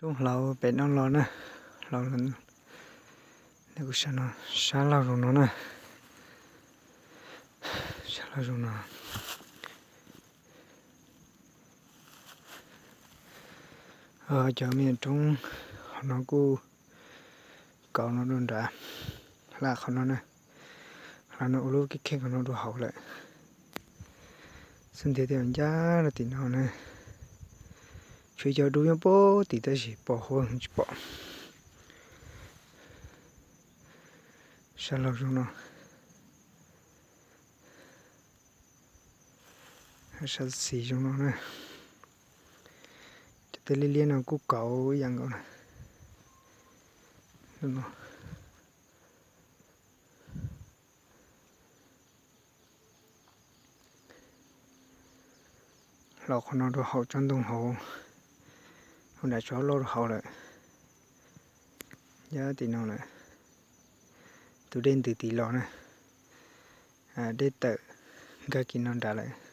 Tub hlauv pem no los na, hlauv, kuv sab laug zoo no na, sab laug zoo no. Cov me nyuam roob hauv no kuj kauv no dua nrad, hla qhov no na, hla no ua lub kheej kheej qhov no dua hauv lawm. Xub ntiag tej ncaj rau tim no na, tshuav cov dub nyob puag tim tab sis pos huab tsis pom. Sab laug zoo no, sab xis zoo no na. Cov tej liab liab no kuj kauv ib yam nkaus na. Hlauv qhov no rau hauv tsob ntoo hauv, hauv nram tsob loj rau hauv lawm. Nyob tim no lawm, tus dej ntws tim los na, dej tawm nkag kis no nrad lawm.